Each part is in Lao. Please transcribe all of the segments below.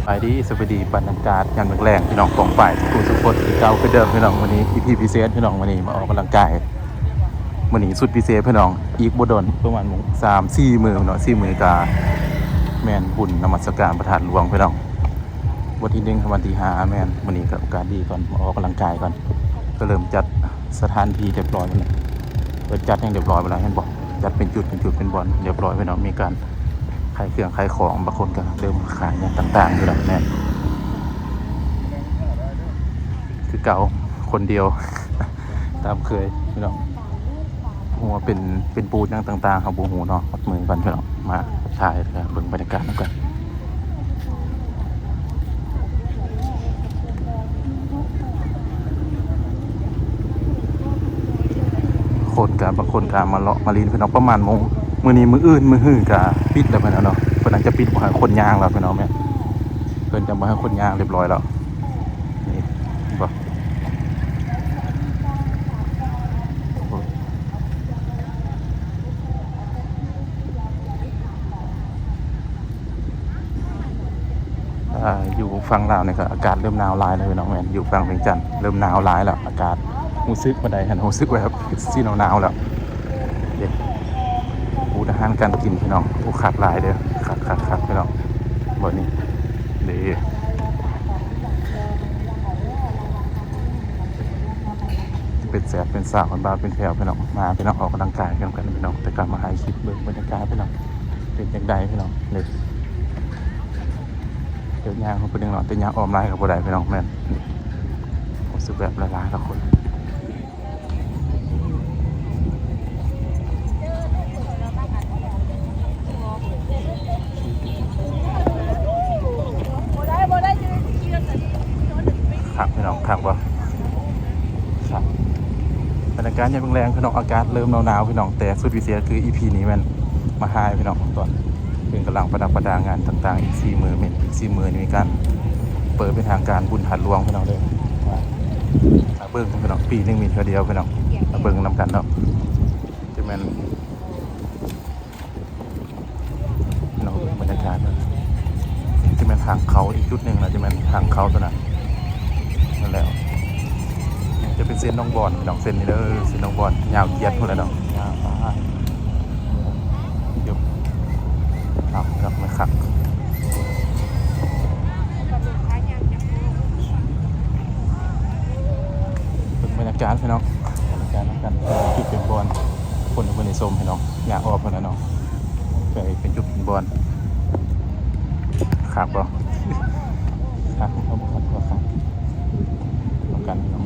ສະບາຍດີ ສະບາຍດີ ບັນຍາກາດຍາມແລງໆ ພີ່ນ້ອງປ້ອງປາຍທຸກຄົນ ຄືເກົ່າຄືເດີມ ພີ່ນ້ອງ. ມື້ນີ້ ອີ ພີ ພິເສດ ພີ່ນ້ອງ, ມື້ນີ້ມາອອກກຳລັງກາຍ. ມື້ນີ້ຊຸດພິເສດ ພີ່ນ້ອງ, ອີກບໍ່ດົນ ປະມານມື້ ສາມສີ່ມື້ເນາະ, ສີ່ມື້ກະແມ່ນບຸນນະມັດສະການພະທາດຫຼວງ ພີ່ນ້ອງ. ວັນທີໜຶ່ງ ວັນທີຫ້າ ແມ່ນ. ມື້ນີ້ກໍໂອກາດດີກ່ອນ ມາອອກກຳລັງກາຍກ່ອນ. ກໍເລີ່ມຈັດສະຖານທີ່ຮຽບຮ້ອຍໝົດແລ້ວ, ເພິ່ນຈັດຫຍັງຮຽບຮ້ອຍໝົດແລ້ວ ເຫັນບໍ່? ຈັດເປັນຈຸດ ເປັນຈຸດ ເປັນບ່ອນຮຽບຮ້ອຍ ພີ່ນ້ອງ. ມີການຂາຍເຄື່ອງຂາຍຂອງ, ບາງຄົນກໍເລີ່ມຂາຍຫຍັງຕ່າງໆຢູ່ແລ້ວ. ແມ່ນ ຄືເກົ່າ ຄົນດຽວ ຕາມເຄີຍ ພີ່ນ້ອງ. ບໍ່ຮູ້ວ່າເປັນ ເປັນບູດຫຍັງຕ່າງໆ ເຮົາບໍ່ຮູ້ເນາະ. ຮອດມື້ກ່ອນ ພີ່ນ້ອງ, ມາທັກທາຍ ແລ້ວກໍເບິ່ງບັນຍາກາດນຳກັນ. ຄົນກໍ ບາງຄົນກໍມາເລາະມາຫຼິ້ນ ພີ່ນ້ອງ, ປະມານໂມງ ມື້ນີ້ ມື້ອື່ນ ມື້ຮືກໍປິດແລ້ວ ພີ່ນ້ອງເນາະ. ເພິ່ນອາດຈະປິດ ບໍ່ໃຫ້ຄົນຍ່າງແລ້ວ ພີ່ນ້ອງ. ແມ່ນ ເພິ່ນຈະບໍ່ໃຫ້ຄົນຍ່າງ ຮຽບຮ້ອຍແລ້ວ. ນີ້ ເຫັນບໍ່? ອ່າ ຢູ່ຝັ່ງລາວນີ້ກໍອາກາດເລີ່ມໜາວຫຼາຍແລ້ວ ພີ່ນ້ອງ. ແມ່ນ ຢູ່ຝັ່ງວຽງຈັນເລີ່ມໜາວຫຼາຍແລ້ວ, ອາກາດຮູ້ສຶກປານໃດຫັ້ນ ຮູ້ສຶກແບບຊິໜາວໆແລ້ວ. ເດ້ ໂອ້ ອາຫານການກິນ ພີ່ນ້ອງ, ໂອ້ ຄັກຫຼາຍເດີ້, ຄັກໆໆ ພີ່ນ້ອງ. ບ່ອນນີ້ເດ້ ເປັນແສບເປັນສາວ ເປັນບ່າວເປັນແພ້ວ ພີ່ນ້ອງ. ມາ ພີ່ນ້ອງ, ອອກກຳລັງກາຍນຳກັນ ພີ່ນ້ອງ, ແຕ່ກໍມາຖ່າຍຄລິບເບິ່ງບັນຍາກາດ ພີ່ນ້ອງ, ເປັນຈັ່ງໃດ ພີ່ນ້ອງ. ນີ້ ດຽວຍ່າງເຂົ້າໄປໜຶ່ງເນາະ, ແຕ່ຍ່າງອ້ອມຫຼາຍກໍບໍ່ໄດ້ ພີ່ນ້ອງ. ແມ່ນ ຮູ້ສຶກແບບຫຼາຍໆ ຫຼາຍຄົນ. ຄັກ ພີ່ນ້ອງ, ຄັກບໍ່? ຄັກ. ບັນຍາກາດຍາມແລງໆ ພີ່ນ້ອງ, ອາກາດເລີ່ມໜາວໆ ພີ່ນ້ອງ, ແຕ່ສຸດພິເສດຄື ອີ ພີ ນີ້ແມ່ນມາຖ່າຍ ພີ່ນ້ອງ, ຕອນເພິ່ນກຳລັງປະດັບປະດາງານຕ່າງໆ. ອີກສີ່ມື້ ແມ່ນອີກສີ່ມື້ນີ້ມີການເປີດເປັນທາງການບຸນທາດຫຼວງ ພີ່ນ້ອງເດີ. ມາເບິ່ງ ພີ່ນ້ອງ, ປີໜຶ່ງມີເທື່ອດຽວ ພີ່ນ້ອງ, ມາເບິ່ງນຳກັນເນາະ. ຈະແມ່ນ ພີ່ນ້ອງເບິ່ງບັນຍາກາດ ຈະແມ່ນທາງເຂົ້າອີກຈຸດໜຶ່ງນະ, ຈະແມ່ນທາງເຂົ້າຕົວນັ້ນ. ນັ້ນແຫຼະ ຈະເປັນເສັ້ນໜອງບອນ ພີ່ນ້ອງ, ເສັ້ນນີ້ເດີ ເສັ້ນໜອງບອນ ຍາວກຽດພຸ້ນແຫຼະເນາະ, ຍາວ ອ່າ ເດີ ຄັກ ຄັກ ຄັກ. ເບິ່ງບັນຍາກາດ ພີ່ນ້ອງ, ບັນຍາກາດນຳກັນ ເປັນຈຸດເປັນບ່ອນ, ຄົນບໍ່ໄດ້ຊົມ ພີ່ນ້ອງ, ຍ່າງອອກພຸ້ນນະເນາະ. ໄປເປັນຈຸດເປັນບ່ອນ. ຄັກບໍ່? ຄັກບໍ່ຄັກ? ຄັກ ຄັກ ນຳກັນ ພີ່ນ້ອງ.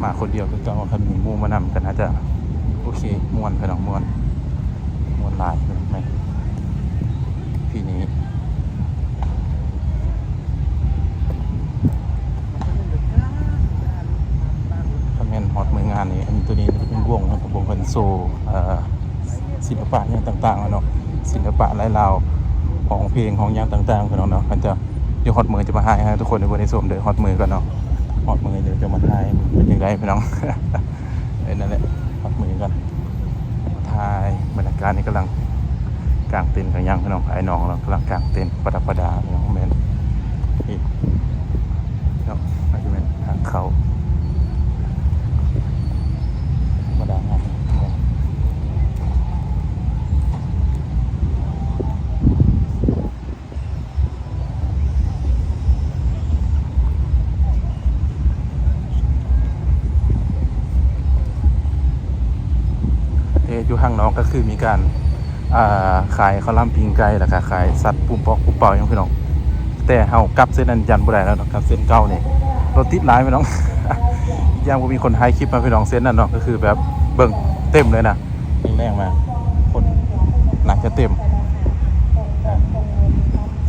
ມາຄົນດຽວຄືເກົ່າ, ຄັນມີໝູ່ມານຳກໍໜ້າຈະໂອເຄ, ມ່ວນ ພີ່ນ້ອງ, ມ່ວນ ມ່ວນຫຼາຍ ແມ່ນ ປີນີ້. ຄັນແມ່ນຮອດມື້ງານນີ້ ອັນໂຕນີ້ຈະເປັນວົງ ວົງເພິ່ນໂຊ ເອີ ສິລະປະຫຍັງຕ່າງໆເນາະ, ສິລະປະລາຍລາວ ຮ້ອງເພງ ຮ້ອງຫຍັງຕ່າງໆ ພີ່ນ້ອງເນາະ. ຄັນຈະ ດຽວຮອດມື້ຈະມາຖ່າຍໃຫ້ທຸກຄົນໄດ້ເບິ່ງໄດ້ຊົມເດີ. ຮອດມື້ກ່ອນເນາະ, ຮອດມື້ດຽວຈະມາຖ່າຍເປັນຈັ່ງໃດ ພີ່ນ້ອງ. ເອີ ນັ້ນແຫຼະ ຮອດມື້ກ່ອນ ຖ່າຍບັນຍາກາດນີ້. ກຳລັງກາງເຕັນກາງຫຍັງ ພີ່ນ້ອງ, ອ້າຍນ້ອງລາວກຳລັງກາງເຕັນປະດັບປະດາ ພີ່ນ້ອງ. ແມ່ນ ນີ້ເນາະ, ອາດຈະແມ່ນທາງເຂົ້າ ປະດັບປະດາງານ. ເອີ ຢູ່ຂ້າງນອກກໍຄືມີການ ອ່າ ຂາຍເຂົ້າຫຼາມປີ້ງໄກ່ ແລ້ວກໍຂາຍສັດປຸ້ມປອກປຸ້ມເປົ້າຫຍັງ ພີ່ນ້ອງ. ແຕ່ເຮົາກັບເສັ້ນນັ້ນຢ້ານບໍ່ໄດ້ແລ້ວເນາະ, ກັບເສັ້ນເກົ່ານີ້ລົດຕິດຫຼາຍ ພີ່ນ້ອງ. ຢ້ານບໍ່ມີຄົນຖ່າຍຄລິບມາ ພີ່ນ້ອງ, ເສັ້ນນັ້ນເນາະ, ກໍຄືແບບເບິ່ງເຕັມເລີຍນະ. ແລງໆມາ ຄົນໜ້າຈະເຕັມ ອ່າ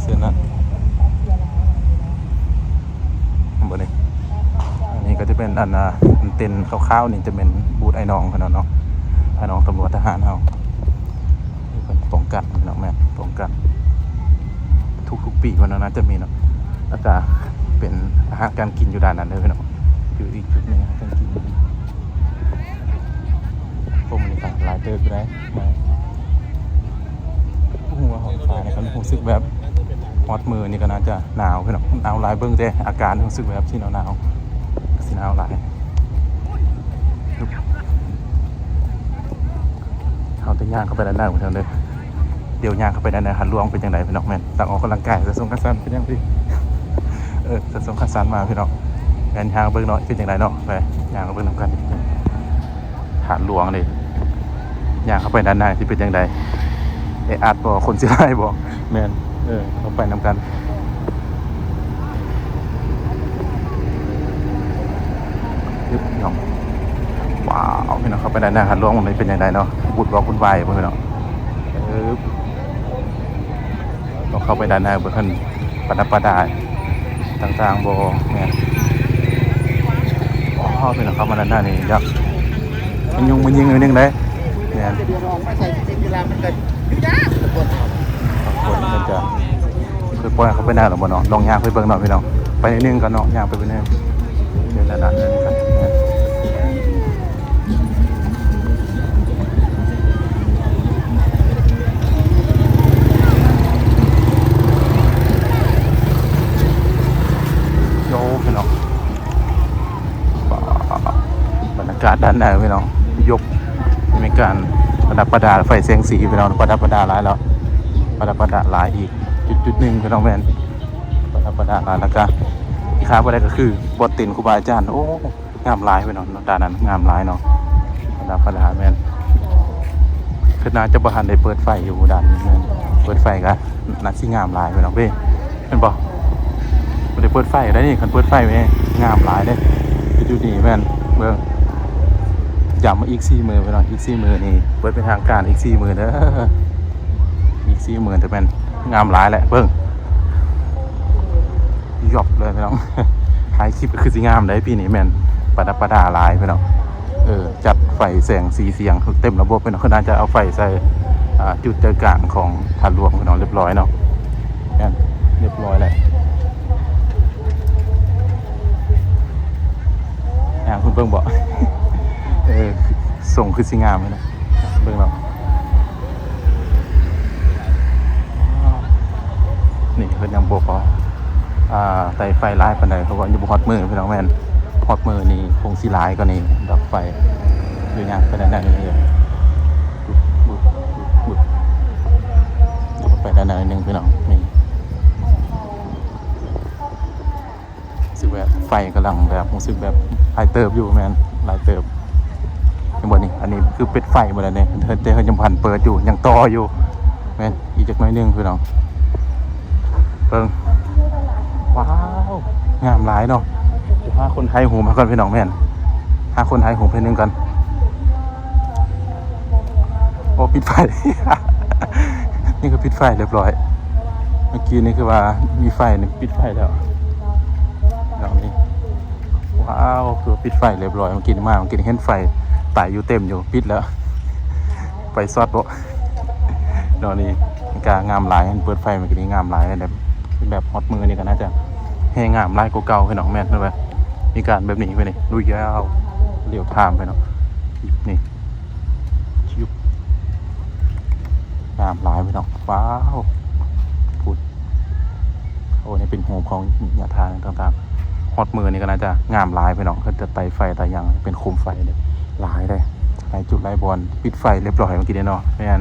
ເຊັ່ນນັ້ນ. ເຫັນບໍ່ນີ້? ອັນນີ້ກໍຈະເປັນອັນ ອ່າ ເຕັນຂາວໆນີ້ຈະເປັນບູດອ້າຍນ້ອງເພິ່ນເນາະ, ອ້າຍນ້ອງຕຳຫຼວດທະຫານເຮົາ. ເພິ່ນປ້ອງກັນພີ່ນ້ອງ, ແມ່ນປ້ອງກັນທຸກໆປີເພິ່ນນະ ໜ້າຈະມີເນາະ. ແລ້ວກະເປັນອາຫານການກິນຢູ່ດ້ານນັ້ນເດີພີ່ນ້ອງ, ຢູ່ອີກຈຸດໜຶ່ງ ອາຫານການກິນ. ໂອ້ ມື້ນີ້ກໍຫຼາຍ ເຕີບຢູ່ໃດ ບໍ່ຮູ້ວ່າຫ້ອງສານີ້ ກະຮູ້ສຶກແບບຮອດມື້ນີ້ກະໜ້າຈະໜາວພີ່ນ້ອງ ໜາວຫຼາຍ ເບິ່ງແຕ່ອາການຮູ້ສຶກແບບຊິໜາວໆ ກະຊິໜາວຫຼາຍ. ເຮົາຈະຍ່າງເຂົ້າໄປດ້ານໃນເດີ ດຽວຍ່າງເຂົ້າໄປດ້ານໃນຫາດຫຼວງເປັນຈັ່ງໃດພີ່ນ້ອງ ແມ່ນ ນັກອອກກຳລັງກາຍ ໃສ່ສົ້ງຂາສັ້ນເປັນຫຍັງຕິ ເອີ ໃສ່ສົ້ງຂາສັ້ນມາພີ່ນ້ອງ ແມ່ນ ຍ່າງເບິ່ງເນາະ ເປັນຈັ່ງໃດເນາະ ໄປ ຍ່າງເບິ່ງນຳກັນ ຫາດຫຼວງເດ້ ຍ່າງເຂົ້າໄປດ້ານໃນຊິເປັນຈັ່ງໃດ ແອອັດບໍ່ ຄົນຊິຫຼາຍບໍ່ ແມ່ນ ເອີ ເຮົາໄປນຳກັນ. ອຶບ ພີ່ນ້ອງ ວ້າວ ພີ່ນ້ອງ ເຂົ້າໄປດ້ານໃນຫາດຫຼວງມັນເປັນຈັ່ງໃດເນາະ ວຸ່ນວອກວຸ່ນວາຍບໍ່ພີ່ນ້ອງ ອຶບ ລອງເຂົ້າໄປດ້ານໃນເບິ່ງ ເພິ່ນປະດັບປະດາຕ່າງໆບໍ່ ແມ່ນ ວ້າວ ພີ່ນ້ອງ ເຂົ້າມາດ້ານໃນນີ້ ຢາກມາຍຸງມາຍິງໜ້ອຍໜຶ່ງເດ້ ແມ່ນ ຄົນມັນຈະ ຄືປ່ອຍເຂົ້າໄປໄດ້ຫຼືບໍ່ເນາະ ລອງຍ່າງໄປເບິ່ງເນາະພີ່ນ້ອງ ໄປໜ້ອຍໜຶ່ງກ່ອນເນາະ ຍ່າງໄປເບິ່ງໜ້ອຍໜຶ່ງ ເດີນດ້ານໜ້າເດີນກ່ອນ ໂຍ ພີ່ນ້ອງ ບັນຍາກາດດ້ານໃນພີ່ນ້ອງ ຍົກ ມີການປະດັບປະດາໄຟແສງສີພີ່ນ້ອງ ປະດັບປະດາຫຼາຍແລ້ວ ປະດັບປະດາຫຼາຍອີກຈຸດໆໜຶ່ງພີ່ນ້ອງ ແມ່ນ ປະດັບປະດາຫຼາຍ ແລ້ວກະທີ່ຂາດບໍ່ໄດ້ກະຄືບ່ອນເຕັ້ນຄູບາອາຈານ ໂອ້ ງາມຫຼາຍພີ່ນ້ອງ ດ້ານນັ້ນງາມຫຼາຍເນາະ ປະດັບປະດາແມ່ນ ຄືໜ້າຈະບໍ່ທັນໄດ້ເປີດໄຟຢູ່ດ້ານນີ້ ແມ່ນ ເປີດໄຟກະໜ້າຊິງາມຫຼາຍພີ່ນ້ອງເອີຍ. ແມ່ນບໍ່ ບໍ່ໄດ້ເປີດໄຟໄດ໋ນີ້ ຄັນເປີດໄຟແມ່ນງາມຫຼາຍເດ້ ຢູ່ນີ້ແມ່ນ ເບິ່ງ ຢ້ຳອີກສີ່ມື້ພີ່ນ້ອງ ອີກສີ່ມື້ນີ້ເປີດເປັນທາງການ ອີກສີ່ມື້ເດີ ອີກສີ່ມື້ຈະແມ່ນງາມຫຼາຍແຫຼະ ເບິ່ງ ຢອບເລີຍພີ່ນ້ອງ ຖ່າຍຄລິບກະຄືຊິງາມໄດ໋ ປີນີ້ແມ່ນປະດັບປະດາຫຼາຍພີ່ນ້ອງ ເອີ ຈັດໄຟແສງສີສຽງເຕັມລະບົບພີ່ນ້ອງ ເພິ່ນອາດຈະເອົາໄຟໃສ່ ອ່າ ຈຸດໃຈກາງຂອງທາດຫຼວງພີ່ນ້ອງ ລຽບຮ້ອຍເນາະ ແມ່ນ ລຽບຮ້ອຍແລ້ວ ຍ່າງຂຶ້ນເບິ່ງບໍ່ ເອີ ຊົງຄືຊິງາມຢູ່ນະ ເບິ່ງເນາະ ນີ້ເພິ່ນຍັງບໍ່ພໍ ອ່າ ໄຕ່ໄຟຫຼາຍປານໃດ ເພາະວ່າຍັງບໍ່ຮອດມື້ພີ່ນ້ອງ ແມ່ນ ຮອດມື້ນີ້ຄົງຊິຫຼາຍກວ່ານີ້ ດອກໄຟ ຢູ່ຍ່າງໄປດ້ານໃນນີ້ ໄປດ້ານໃນໜຶ່ງພີ່ນ້ອງ ນີ້ ຮູ້ສຶກແບບໄຟກຳລັງແບບ ຮູ້ສຶກແບບຫຼາຍເຕີບຢູ່ ແມ່ນ ຫຼາຍເຕີບ ເຫັນບໍ່ນີ້ ອັນນີ້ຄືປິດໄຟໝົດແລ້ວນີ້ ເພິ່ນ ແຕ່ເພິ່ນຍັງບໍ່ທັນເປີດຢູ່ ຍັງຕໍ່ຢູ່ ແມ່ນ ອີກຈັກໜ້ອຍໜຶ່ງພີ່ນ້ອງ ເບິ່ງ ວ້າວ ງາມຫຼາຍເນາະ ຫາຄົນຖ່າຍຮູບໃຫ້ກ່ອນພີ່ນ້ອງ ແມ່ນ ຫາຄົນຖ່າຍຮູບໃຫ້ໜຶ່ງກ່ອນ. ໂອ້ ປິດໄຟ ນີ້ກະປິດໄຟລຽບຮ້ອຍ ເມື່ອກີ້ນີ້ຄືວ່າມີໄຟນີ້ປິດໄຟແລ້ວ ດອກນີ້ ວ້າວ ຄືປິດໄຟລຽບຮ້ອຍ ເມື່ອກີ້ນີ້ມາ ເມື່ອກີ້ນີ້ເຫັນໄຟໄຕຢູ່ເຕັມຢູ່ ປິດແລ້ວ ໄຟຊັອດບໍ ດອກນີ້ກະງາມຫຼາຍ ເປີດໄຟເມື່ອກີ້ນີ້ງາມຫຼາຍ ແບບ ແບບຮອດມື້ນີ້ກະໜ້າຈະແຮ່ງາມຫຼາຍກວ່າເກົ່າພີ່ນ້ອງ ແມ່ນ ເພິ່ນວ່າມີການແບບນີ້ເພິ່ນນີ້ ລຸຍຍາວ ລຽວທາມພີ່ນ້ອງ ນີ້ ຊຶບ ງາມຫຼາຍພີ່ນ້ອງ ວ້າວ ພຸ້ນ ໂອ້ ນີ້ເປັນຮູບຂອງຍາທາຕ່າງໆ ຮອດມື້ນີ້ກະໜ້າຈະງາມຫຼາຍພີ່ນ້ອງ ເພິ່ນຈະໄຕ່ໄຟໄຕ່ຫຍັງ ເປັນໂຄມໄຟເດ້ ຫຼາຍເດ້ ຫຼາຍຈຸດຫຼາຍບ່ອນ ປິດໄຟລຽບຮ້ອຍເມື່ອກີ້ນີ້ເນາະ ແມ່ນ.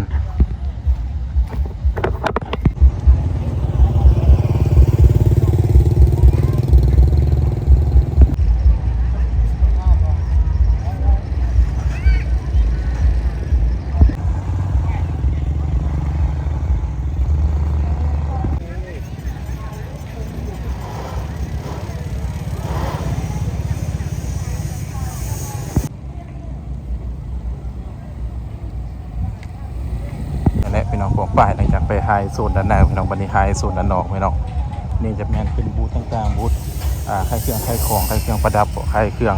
ນັ້ນແຫຼະພີ່ນ້ອງ ພວກປ້າຍ ຫຼັງຈາກໄປຖ່າຍໂຊນດ້ານໃນພີ່ນ້ອງ ບັດນີ້ຖ່າຍໂຊນດ້ານນອກພີ່ນ້ອງ ນີ້ຈະແມ່ນເປັນບູດຕ່າງໆ ບູດ ອ່າ ຂາຍເຄື່ອງຂາຍຂອງ ຂາຍເຄື່ອງປະດັບ ຂາຍເຄື່ອງ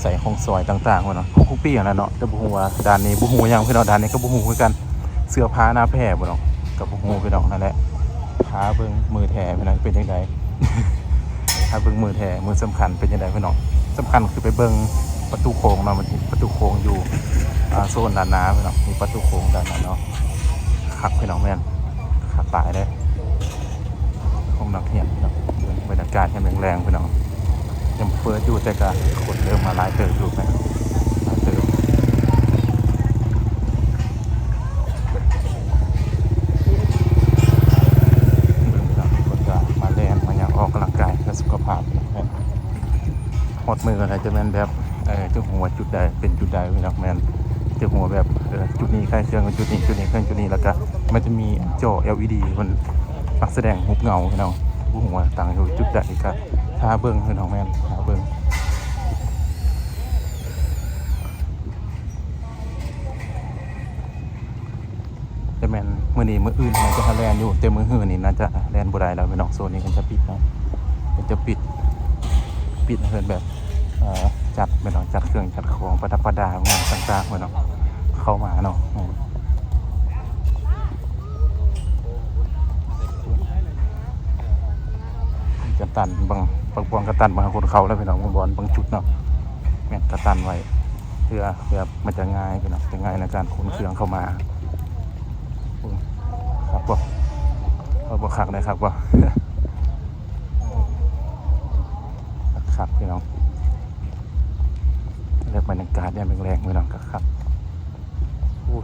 ໃຊ້ຂອງສອຍຕ່າງໆ ພີ່ນ້ອງ ທຸກໆປີຫັ້ນແຫຼະເນາະ ແຕ່ບໍ່ຮູ້ວ່າດ້ານນີ້ ບໍ່ຮູ້ຫຍັງພີ່ນ້ອງ ດ້ານນີ້ກະບໍ່ຮູ້ຄືກັນ ເສື້ອຜ້າໜ້າແພບໍ່ນ້ອງ ກະບໍ່ຮູ້ພີ່ນ້ອງ ນັ້ນແຫຼະ ພາເບິ່ງມື້ແທ້ພີ່ນ້ອງ ເປັນຈັ່ງໃດ ພາເບິ່ງມື້ແທ້ ມື້ສຳຄັນເປັນຈັ່ງໃດພີ່ນ້ອງ ສຳຄັນຄືໄປເບິ່ງ ປະຕູໂຂງເນາະ ມັນມີປະຕູໂຂງຢູ່ ອ່າ ໂຊນດ້ານໜ້າເນາະ ມີປະຕູໂຂງດ້ານໜ້າເນາະ ຄັກພີ່ນ້ອງ ແມ່ນຄັກຫຼາຍເດ້ ໂຮງນັກຮຽນເນາະ ເບິ່ງບັນຍາກາດຍາມແລງໆ ພີ່ນ້ອງ ຍັງເປີດຢູ່ ແຕ່ກະຄົນເລີ່ມມາຫຼາຍເຕີບຢູ່ ແມ່ນຫຼາຍເຕີບ ເບິ່ງພີ່ນ້ອງ ຄົນກະມາແລ່ນມາຫຍັງ ອອກກຳລັງກາຍເພື່ອສຸຂະພາບ ຮອດມື້ແລ້ວ ຈະແມ່ນແບບ ເອີ ຈະຮູ້ວ່າຈຸດໃດເປັນຈຸດໃດພີ່ນ້ອງ ແມ່ນຈະຮູ້ວ່າແບບ ເອີ ຈຸດນີ້ຄ້າຍເຄື່ອງກັບຈຸດນີ້ ຈຸດນີ້ຄ້າຍເຄື່ອງຈຸດນີ້ ແລ້ວກະມັນຈະມີຈໍ ແອລອີດີ ເພິ່ນມັກສະແດງຮູບເງົາພີ່ນ້ອງ ບໍ່ຮູ້ວ່າຕັ້ງຢູ່ຈຸດໃດ ກະຖ້າເບິ່ງພີ່ນ້ອງ ແມ່ນຖ້າເບິ່ງ. ຈະແມ່ນມື້ນີ້ ມື້ອື່ນເຮົາຈະຫາແລ່ນຢູ່ ແຕ່ມື້ຮືນີ້ໜ້າຈະແລ່ນບໍ່ໄດ້ແລ້ວພີ່ນ້ອງ ໂຊນນີ້ເພິ່ນຈະປິດເນາະ ເພິ່ນຈະປິດ ປິດໃຫ້ເພິ່ນແບບ ເອີ ຈັດແມ່ນເນາະ ຈັດເຄື່ອງຈັດຂອງ ປະດັບປະດາງານຕ່າງໆ ແມ່ນເນາະ ເຂົ້າມາເນາະ ແມ່ນ ຈະຕັນ ບາງ ບາງບ່ອນກະຕັນ ບາງຄົນເຂົ້າແລ້ວພີ່ນ້ອງ ບາງບ່ອນ ບາງຈຸດເນາະ ແມ່ນກະຕັນໄວ້ ເພື່ອແບບມັນຈະງ່າຍພີ່ນ້ອງ ຈະງ່າຍໃນການຂົນເຄື່ອງເຂົ້າມາ ໂອ້ ຄັກບໍ່ ເອົາບໍ່ຄັກໄດ້ຄັກບໍ່ ຄັກໆ ພີ່ນ້ອງ ແບບບັນຍາກາດຍາມແລງໆ ພີ່ນ້ອງ ຄັກໆ ໂອ້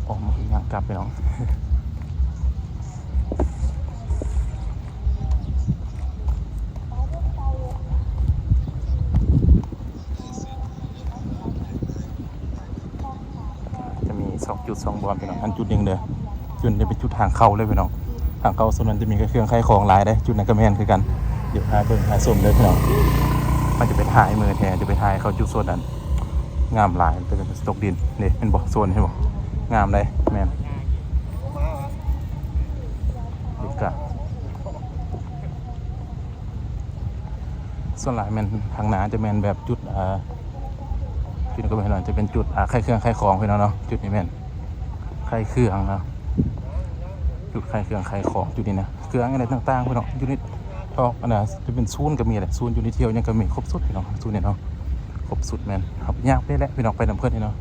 ອອກມາອີກຢ່າງກັບພີ່ນ້ອງ ຈະມີສອງຈຸດສອງບ່ອນພີ່ນ້ອງ ອັນຈຸດໜຶ່ງເດີ ຈຸດນີ້ເປັນຈຸດທາງເຂົ້າເລີຍພີ່ນ້ອງ ທາງເຂົ້າໂຊນນັ້ນຈະມີແຕ່ເຄື່ອງຂາຍຂອງຫຼາຍເດ້ ຈຸດນັ້ນກະແມ່ນຄືກັນ ດຽວພາເບິ່ງພາຊົມເດີພີ່ນ້ອງ ມັນຈະໄປຖ່າຍມື້ແທ້ ຈະໄປຖ່າຍເຂົ້າຈຸດໂຊນນັ້ນ ງາມຫຼາຍ ເປັນຕົກດິນເດ້ ເຫັນບໍ່ ໂຊນເຫັນບໍ່ ງາມເດ້ ແມ່ນ ສ່ວນຫຼາຍແມ່ນທາງໜ້າຈະແມ່ນແບບຈຸດ ອ່າ ຈຸດນີ້ກະແມ່ນ ຈະເປັນຈຸດ ອ່າ ຂາຍເຄື່ອງຂາຍຂອງພີ່ນ້ອງເນາະ ຈຸດນີ້ແມ່ນຂາຍເຄື່ອງເນາະ ຈຸດຂາຍເຄື່ອງຂາຍຂອງຈຸດນີ້ນະ ເຄື່ອງຫຍັງຕ່າງໆ ພີ່ນ້ອງ ຢູ່ໃນ ອອກອັນນ່າ ຈະເປັນສູນກະມີແຫຼະ ສູນຢູ່ໃນທ່ຽວຫຍັງກະມີ ຄົບສຸດພີ່ນ້ອງ ສູນນີ້ເນາະ ຄົບສຸດແມ່ນ ເຮົາຍ່າງໄປແຫຼະພີ່ນ້ອງ ໄປນຳເພິ່ນນີ້ເນາະ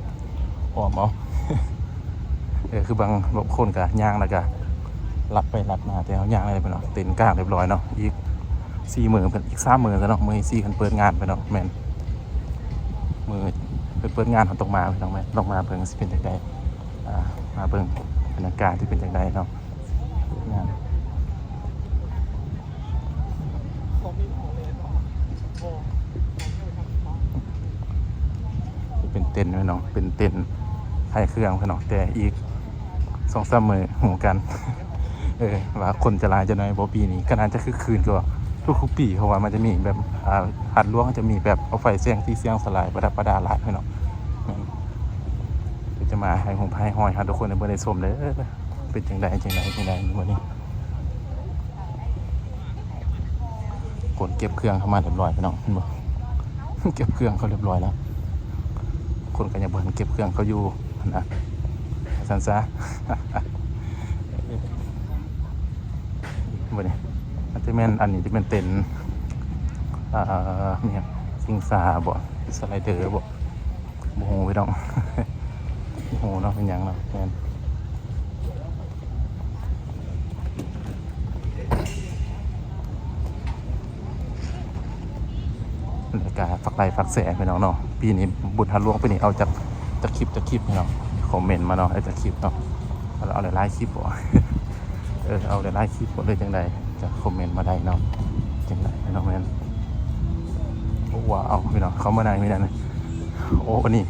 ອ້ອມເອົາ ເອີ ຄືບາງ ບາງຄົນກະຍ່າງແລ້ວກະລັດໄປລັດມາ ແຕ່ເຮົາຍ່າງໄດ້ພີ່ນ້ອງ ເຕັນກາງຮຽບຮ້ອຍເນາະ ອີກສີ່ມື້ ອີກສາມມື້ຊະເນາະ ມື້ທີສີ່ເພິ່ນເປີດງານພີ່ນ້ອງ ແມ່ນ ມື້ເພິ່ນເປີດງານ ເຮົາຕ້ອງມາພີ່ນ້ອງ ແມ່ນຕ້ອງມາເບິ່ງຊິເປັນຈັ່ງໃດ ອ່າ ມາເບິ່ງບັນຍາກາດຊິເປັນຈັ່ງໃດເນາະ ງານ ເປັນເຕັນພີ່ນ້ອງ ເປັນເຕັນຂາຍເຄື່ອງພີ່ນ້ອງ ແຕ່ອີກສອງສາມມື້ຮູ້ກັນ ເອີ ວ່າຄົນຈະຫຼາຍຈະໜ້ອຍບໍ່ ປີນີ້ກະໜ້າຈະຄຶກຄື້ນກວ່າທຸກໆປີ ເພາະວ່າມັນຈະມີແບບ ອ່າ ຫາດຫຼວງຈະມີແບບເອົາໄຟແສງສີສຽງສະຫຼາຍ ປະດັບປະດາຫຼາຍພີ່ນ້ອງ ແມ່ນ ດຽວຈະມາໃຫ້ຮູບໃຫ້ຮອຍໃຫ້ທຸກຄົນໄດ້ເບິ່ງໄດ້ຊົມເດີ ເປັນຈັ່ງໃດ ຈັ່ງໃດ ຈັ່ງໃດມື້ນີ້ ຄົນເກັບເຄື່ອງເຂົ້າມາຮຽບຮ້ອຍພີ່ນ້ອງ ເຫັນບໍ່ ເກັບເຄື່ອງເຂົ້າຮຽບຮ້ອຍແລ້ວ ຄົນກະຍັງບໍ່ທັນເກັບເຄື່ອງເຂົ້າຢູ່ຫັ້ນນະ ວ່າຊັ້ນຊະ ບໍ່ນີ້ ອາດຈະແມ່ນ ອັນນີ້ຈະແມ່ນເຕັນ ເອີ ມີຫຍັງ ຊິງຊາບໍ ສະໄລເດີບໍ ບໍ່ຮູ້ພີ່ນ້ອງ ບໍ່ຮູ້ເນາະ ເປັນຫຍັງເນາະ ແມ່ນ ແລ້ວກະຝາກໄລ້ຝາກແຊພີ່ນ້ອງເນາະ ປີນີ້ບຸນຫາດຫຼວງ ປີນີ້ເອົາຈັກ ຈັກຄລິບ ຈັກຄລິບພີ່ນ້ອງ ຄອມເມັນມາເນາະ ເອົາຈັກຄລິບເນາະ ເອົາ ເອົາຫຼາຍໆຄລິບບໍ ເອີ ເອົາຫຼາຍໆຄລິບບໍ ຫຼືຈັ່ງໃດ ກະຄອມເມັນມາໄດ້ເນາະ ຈັ່ງໃດພີ່ນ້ອງ ແມ່ນ ໂອ້ ວ້າວ ພີ່ນ້ອງ ເຂົ້າມາໃນນີ້ນະ ໂອ້ ອັນນີ້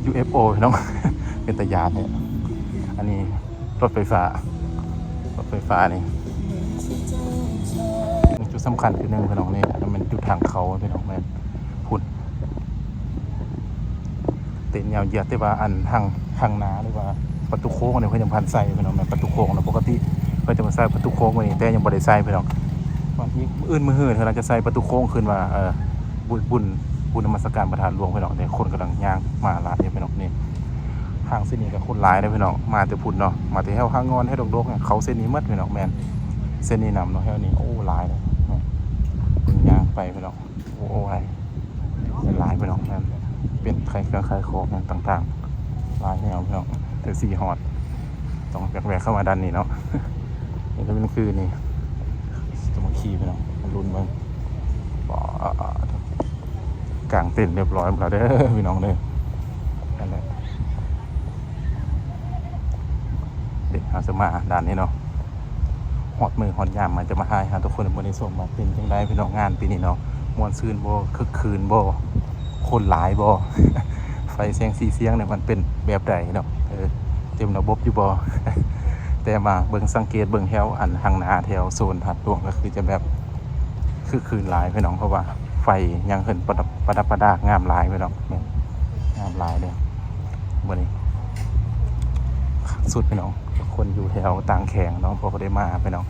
ຢູເອັຟໂອ ພີ່ນ້ອງ ເປັນຕາຢ້ານແທ້ ອັນນີ້ລົດໄຟຟ້າ ລົດໄຟຟ້ານີ້ ຈຸດສຳຄັນຈຸດໜຶ່ງພີ່ນ້ອງ ນີ້ແມ່ນຈຸດທາງເຂົ້າພີ່ນ້ອງ ແມ່ນພຸ້ນ ເຕັນຍາວຢຽດ ແຕ່ວ່າອັນທາງ ທາງໜ້າ ຫຼືວ່າປະຕູໂຄ້ງນີ້ເພິ່ນຍັງບໍ່ທັນໃສ່ພີ່ນ້ອງ ແມ່ນປະຕູໂຄ້ງເນາະ ປົກກະຕິເພິ່ນຈະມາໃສ່ປະຕູໂຄ້ງມື້ນີ້ ແຕ່ຍັງບໍ່ໄດ້ໃສ່ພີ່ນ້ອງ ບາດມື້ອື່ນມື້ຮືເພິ່ນອາດຈະໃສ່ປະຕູໂຄ້ງຂຶ້ນວ່າ ເອີ ບຸນ ບຸນ ບຸນນະມັດສະການພະທາດຫຼວງພີ່ນ້ອງ ແຕ່ຄົນກຳລັງຍ່າງມາຫຼາຍຢູ່ພີ່ນ້ອງ ນີ້ ທາງເສັ້ນນີ້ກະຄົນຫຼາຍເດ້ພີ່ນ້ອງ ມາແຕ່ພຸ້ນເນາະ ມາແຕ່ແຖວຫາງອນ ແຖວດົກໆ ເຂົ້າເສັ້ນນີ້ໝົດພີ່ນ້ອງ ແມ່ນເສັ້ນນີ້ນຳເນາະ ແຖວນີ້ ໂອ້ ຫຼາຍເດ້ ເບິ່ງຍ່າງໄປພີ່ນ້ອງ ໂອ້ ໂອ້ ຫຼາຍ ຫຼາຍໆ ພີ່ນ້ອງ ແມ່ນເປັນຂາຍເຄື່ອງຂາຍຂອງຫຍັງຕ່າງໆ ຫຼາຍແນວພີ່ນ້ອງ. ແຕ່ຊິຮອດ ຕ້ອງແວະເຂົ້າມາດ້ານນີ້ເນາະ. ນີ້ກໍເປັນຄືນີ້ ສາມັກຄີພີ່ນ້ອງ ມາລຸ້ນເບິ່ງ. ປາດ ກາງເຕັນຮຽບຮ້ອຍໝົດແລ້ວເດີພີ່ນ້ອງເດີ. ນັ້ນແຫຼະ ເດ ເຮົາຈະມາດ້ານນີ້ເນາະ. ຮອດມື້ຮອດຍາມມາຈະມາຖ່າຍໃຫ້ທຸກຄົນໄດ້ເບິ່ງໃນຊ່ອງວ່າເປັນຈັ່ງໃດພີ່ນ້ອງ ງານປີນີ້ເນາະ ມ່ວນຊື່ນບໍ່ ຄຶກຄື້ນບໍ່ ຄົນຫຼາຍບໍ່ ໄຟແສງສີສຽງນີ້ມັນເປັນແບບໃດເນາະ ເອີ ເຕັມລະບົບຢູ່ບໍ່. ແຕ່ມາເບິ່ງສັງເກດເບິ່ງແຖວອັນທາງໜ້າແຖວໂຊນທາດຫຼວງກໍຄືຈະແບບຄຶກຄື້ນຫຼາຍພີ່ນ້ອງ ເພາະວ່າໄຟຫຍັງເພິ່ນປະດັບປະດາກງາມຫຼາຍພີ່ນ້ອງ ງາມຫຼາຍເດ້. ມື້ນີ້ຄັກສຸດພີ່ນ້ອງ ຄົນຢູ່ແຖວຕ່າງແຂວງເນາະ ບໍ່ໄດ້ມາພີ່ນ້ອງ.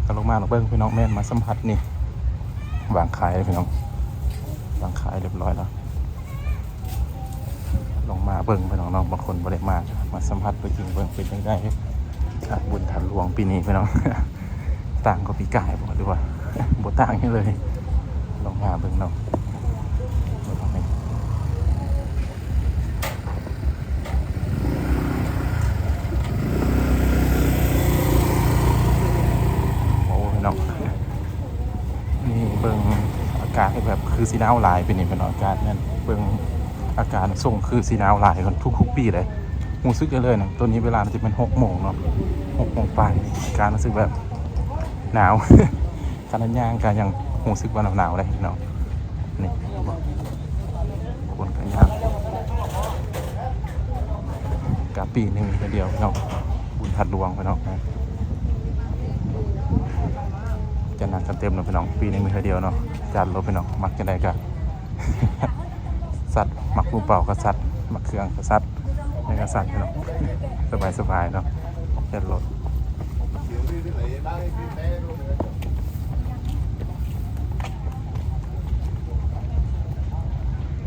ກໍລົງມາເບິ່ງພີ່ນ້ອງ ແມ່ນມາສຳຜັດນີ້ ວາງຂາຍແລ້ວພີ່ນ້ອງ ວາງຂາຍຮຽບຮ້ອຍແລ້ວ. ລົງມາເບິ່ງພີ່ນ້ອງເນາະ ບາງຄົນບໍ່ໄດ້ມາ ມາສຳຜັດຕົວຈິງເບິ່ງເປັນຈັ່ງໃດ ອ່າ ບຸນທາດຫຼວງປີນີ້ພີ່ນ້ອງ. ຕ່າງກວ່າປີກາຍບໍ່ ຫຼືວ່າບໍ່ຕ່າງຫຍັງເລີຍ ລອງຫາເບິ່ງເນາະ. ໂອ້ ພີ່ນ້ອງ ນີ້ເບິ່ງອາກາດແບບຄືຊິໜາວຫຼາຍປີນີ້ພີ່ນ້ອງ ອາກາດນັ້ນ ເບິ່ງອາກາດສົ່ງຄືຊິໜາວຫຼາຍກວ່າທຸກໆປີເລີຍ ຮູ້ສຶກໄດ້ເລີຍນະ. ຕອນນີ້ເວລາມັນຈະແມ່ນຫົກໂມງເນາະ ຫົກໂມງປາຍ ອາກາດຮູ້ສຶກແບບໜາວ ຂະໜາດຍ່າງກໍຍັງຮູ້ສຶກວ່າໜາວໆເລີຍເນາະ. ນີ້ ຄົນກໍຍ່າງ ກະປີໜຶ່ງເທື່ອດຽວເນາະ ບຸນທາດຫຼວງພີ່ນ້ອງ ຈະນັກກັນເຕັມເນາະພີ່ນ້ອງ ປີໜຶ່ງມີເທື່ອດຽວເນາະ. ຈັດໂລດພີ່ນ້ອງ ມັກຈັ່ງໃດກໍ ສັດ ມັກຜູ້ເປົ່າກໍສັດ ມັກເຄື່ອງກໍສັດ ຫຍັງກໍສັດພີ່ນ້ອງ ສະບາຍໆເນາະ ຈັດໂລດ.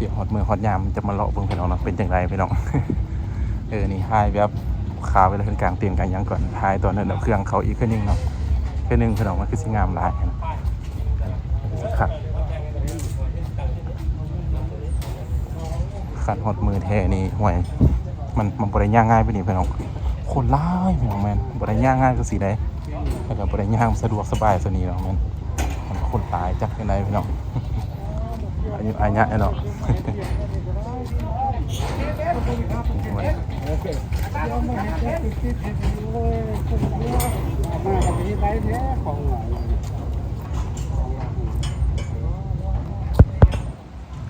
ດຽວຮອດມື້ຮອດຍາມຈະມາເລາະເບິ່ງພີ່ນ້ອງເນາະ ເປັນຈັ່ງໃດພີ່ນ້ອງ. ເອີ ນີ້ຖ່າຍແບບຄາວເວລາເພິ່ນກາງເຕັນກາງຫຍັງກ່ອນ ຖ່າຍຕອນເພິ່ນເອົາເຄື່ອງເຂົ້າອີກເທື່ອໜຶ່ງເນາະ ເທື່ອໜຶ່ງພີ່ນ້ອງ ມັນຄືຊິງາມຫຼາຍ ຄັກ. ຄັນຮອດມື້ແທ້ນີ້ ໂອ້ຍ ມັນ ມັນບໍ່ໄດ້ຍ່າງງ່າຍປານນີ້ພີ່ນ້ອງ ຄົນຫຼາຍພີ່ນ້ອງ ແມ່ນບໍ່ໄດ້ຍ່າງງ່າຍຈັ່ງຊີ້ໃດ ແລ້ວກໍບໍ່ໄດ້ຍ່າງສະດວກສະບາຍສ່ຳນີ້ເນາະ ແມ່ນ ມັນຄົນຫຼາຍຈັກຈັ່ງໃດພີ່ນ້ອງ. ອາຍຸອາຍະເນາະ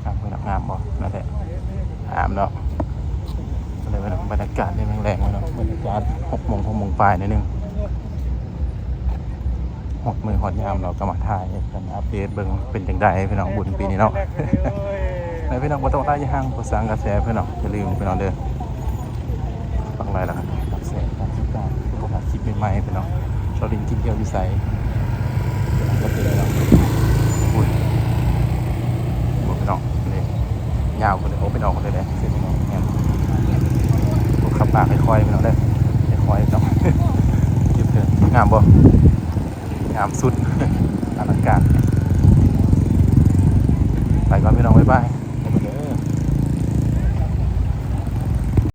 ງາມບໍ່ ງາມບໍ່ ນັ້ນແຫຼະ ງາມເນາະ. ກໍເລີຍວ່າບັນຍາກາດຍາມແລງໆເນາະ ບັນຍາກາດຫົກໂມງ ຫົກໂມງປາຍໜ້ອຍໜຶ່ງ ຮອດມື້ຮອດຍາມເນາະ ກໍມາຖ່າຍເພິ່ນອັບເດດເບິ່ງເປັນຈັ່ງໃດພີ່ນ້ອງ ບຸນປີນີ້ເນາະ. ແລ້ວພີ່ນ້ອງບໍ່ຕ້ອງໄດ້ຫຍັງ ບໍ່ສ້າງກະແສພີ່ນ້ອງ ຢ່າລືມພີ່ນ້ອງເດີ ປັກໄລກ໌ ແຊຣ໌ ກົດຕິດຕາມ ເພື່ອບໍ່ພາດຄລິບໃໝ່ໆ ພີ່ນ້ອງ. ຊາວລິນກິນທ່ຽວຢູ່ໃສ ກຳລັງຈະເປັນແລ້ວ ໂອ້ຍ ບໍ່ພີ່ນ້ອງ ນີ້ຍາວໄປເລີຍ ໂອ້ ໄປນອກໄປເລີຍເດ້ ເສັ້ນນີ້ເນາະ ແມ່ນ ໂອ້ ຂັບມາຄ່ອຍໆ ພີ່ນ້ອງເດີ ຄ່ອຍໆ ພີ່ນ້ອງ. ງາມບໍ່ ງາມສຸດ ອະລັງການ. ໄປກ່ອນພີ່ນ້ອງ ບາຍບາຍ.